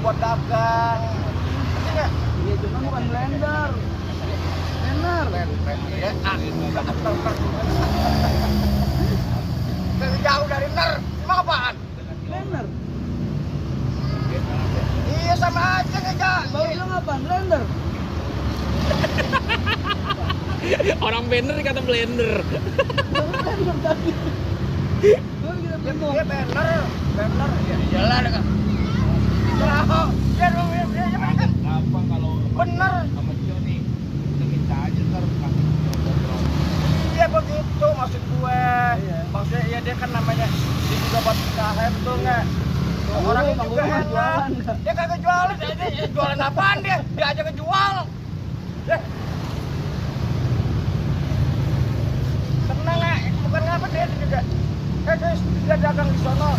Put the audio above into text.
buat dagang. Ngerti nggak? Iya, cuma bukan blender. Blender. Ya, jauh dari ner. Emang apaan? Blender. Iya sama aja ngejak. Baru bilang apaan? Blender. Orang blender kata blender. Baru blender tadi. Baru kita bingung. Dia banner. Ya iyalah kan. Tahu. Ya dong ya kan. Apa kalau Bener. sama Cio nih udah kita aja ntar kasih ngobrol. Iya begitu maksud gue. Iya. Maksudnya ya dia kan namanya dia juga buat usaha betul nggak? Orangnya Bang juga Guru enak. jualan nggak? Dia kagak jualan, dia jualan apaan dia? Dia aja kejual. Ya. Tenang nggak? Bukan ngapa dia juga. Guys, dia dagang di sono.